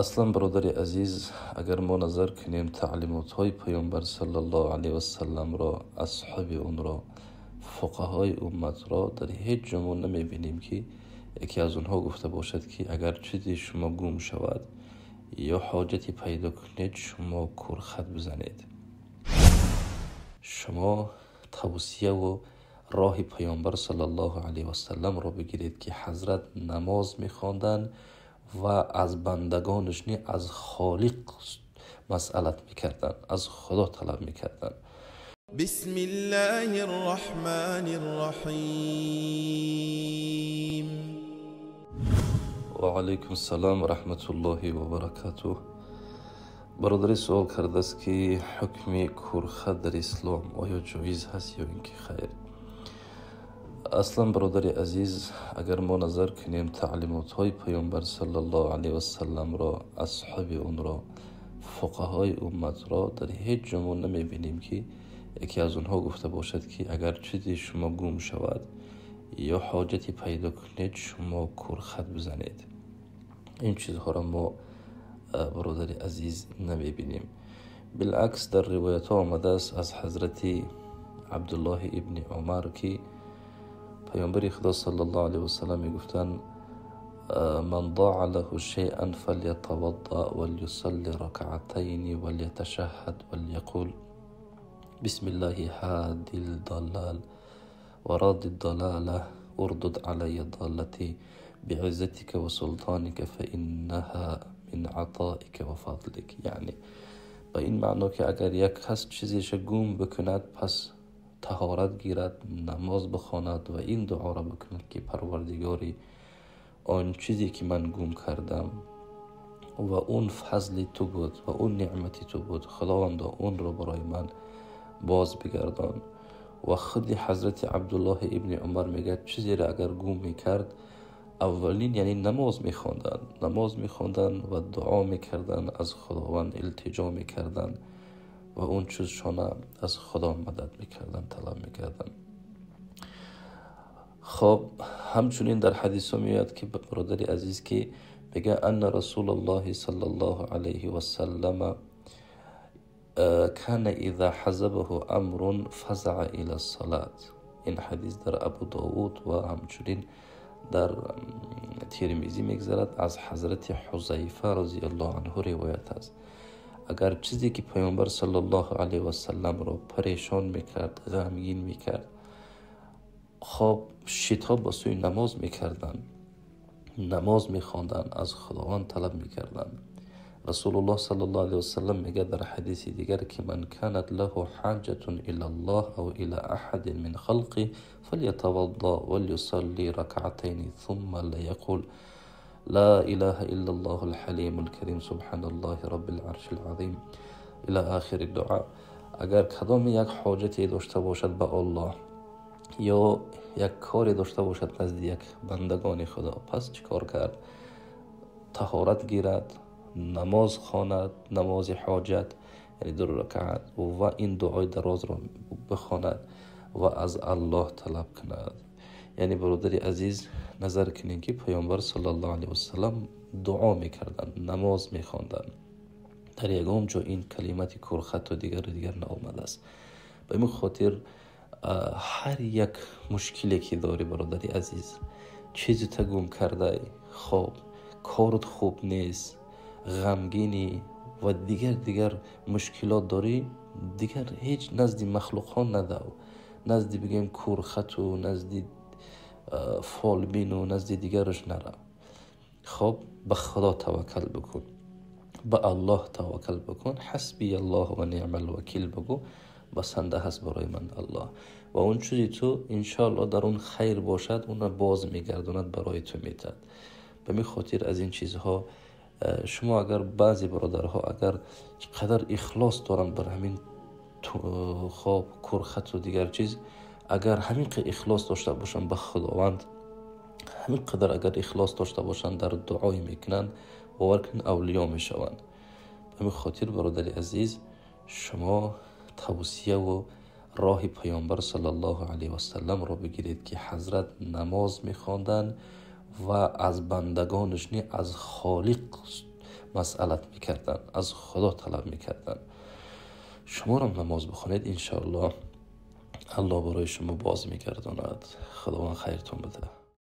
Аслан, бародари азиз, агар мо назар кунем таълимотҳои Паёмбар саллаллоҳу алайҳи васалламро, асҳоби онро, фуқаҳои умматро, дар ҳеҷ ҷо мо намебинем, ки яке аз онҳо гуфта бошад, ки агар чизе шумо гум шавад ё ҳоҷате пайдо кунед, шумо курхат бизанед. Шумо тавсияву роҳи Паёмбар саллаллоҳу алайҳи васалламро бигиред, ки ҳазрат намоз мехонданд ва аз бандагонаш не, аз Холиқ масъалат мекарданд, аз Худо талаб мекарданд. بسم الله الرحمن الرحيم. Ва алайкум салом ва раҳматуллоҳи ва баракатуҳ. Бародаре суол кардааст, ки ҳукми курхат дар ислом оё ҷоиз ҳаст ё ин ки хайр. Аслан, бародари азиз, агар мо назар кунем таълимотҳои Паёмбар саллаллоҳу алайҳи васалламро, асҳоби онро, фуқаҳои умматро, дар ҳеҷ ҷо мо намебинем, ки яке аз онҳо гуфта бошад, ки агар чизе шумо гум шавад ё ҳоҷате пайдо кунед, шумо курхат бизанед. Ин чизҳоро мо, бародари азиз, намебинем. Билакс, дар ривоятҳо омадааст аз ҳазрати Абдуллоҳи ибни Умар, ки Паёмбари Худо саллаллоҳу алайҳи васаллам мегуфтанд: من ضاع له شيئا فليتوضأ وليصلي ركعتين وليتشهد وليقول بسم الله هادي الضلال وراد الضلالة اردد علي ضالتي بعزتك وسلطانك فإنها من عطائك وفضلك. یعنی ба ин маъно, ки агар як кас чизеша гум бикунад, пас таҳорат гирад, намоз бихонад ва ин дуоро бикунад, ки Парвардигори, он чизе ки ман гум кардам ва он фазли ту буд ва он неъмати ту буд, Худовандо, онро барои ман боз бигардон. Ва худи ҳазрати Абдуллоҳи ибни Умар мегӯяд, чизеро агар гум мекард, аввалин, яъне, намоз мехонданд, намоз мехонданд ва дуо мекарданд, аз Худованд илтиҷо мекарданд ва он чизшона аз Худо мадад мекарданд, талаб мекарданд. Хоб, ҳамчунин дар ҳадисҳо меояд, ки, бародари азиз, ки мегӯяд: أن رسول الله صلى الله عليه وسلم كان إذا حزبه أمر فزع إلى الصلاة. Ин ҳадис дар Абу Довуд ва ҳамчунин дар Термизӣ мегзарад, аз ҳазрати Ҳузайфа розиаллоҳу анҳу ривоят аст. Агар чизе ки Паёмбар саллаллоҳу алайҳи васалламро парешон мекард, ғамгин мекард, хоб, шитоб ба сӯи намоз мекарданд, намоз мехонданд, аз Худованд талаб мекарданд. Расулуллоҳ саллаллоҳу алайҳи васаллам мегӯяд дар ҳадиси дигар, ки من كانت له حاجة إلى الله أو إلى أحد من خلقه فليتوضأ وليصل ركعتين ثم ليقل لا إله إلا الله الحليم الكريم سبحان الله رب العرش العظيم إلى آخر الدعاء. Агар кадоме як ҳоҷате дошта бошад ба Аллоҳ ё як коре дошта бошад назди як бандагони Худо, пас чӣ кор кард? Таҳорат гирад, намоз хонад, намози ҳоҷат, яъне ду ракаат, ва ин дуои дарозро бихонад ва аз Аллоҳ талаб кунад. Яъне, бародари азиз, назар кунем, ки Паёмбар саллаллоҳу алайҳи васаллам дуо мекарданд, намоз мехонданд. Дар ягон ҷо ин калимати курхату дигару дигар наомадааст. Ба ин хотир ҳар як мушкиле ки дорӣ, бародари азиз, чизета гум кардай, хоб, корут хуб нест, ғамгинӣ ва дигар дигар мушкилот дорӣ, дигар ҳеҷ назди махлуқҳо надав, назди, бигӯем, курхату назди фолбину назди дигараш нарав. Хоб, ба Худо таваккал бикун, ба Аллоҳ таваккал бикун. حسبي الله ونعم الوكيل бигӯ, басанда ҳаст барои ман Аллоҳ. Ва он чизи ту, иншоаллоҳ, дар он хайр бошад, онро боз мегардонад, барои ту метиҳад. Ба ҳамин хотир аз ин чизҳо шумо агар, баъзе бародарҳо агар қадар ихлос доранд бар ҳамин, хоб, курхату дигар чиз, агар ҳамин қадар ихлос дошта бошанд ба Худованд, ҳамин қадар агар ихлос дошта бошанд, дар дуое мекунанд, бовар кунед, авлиё мешаванд. Ба ҳамин хотир, бародари азиз, шумо тавсияву роҳи Паёмбар саллаллоҳу алайҳи васалламро бигиред, ки ҳазрат намоз мехонданд ва аз бандагонаш не, аз Холиқ масъалат мекарданд, аз Худо талаб мекарданд. Шуморо намоз бихонед, иншоаллоҳ Аллоҳ барои шумо боз мегардонад. Худованд хайртон бده.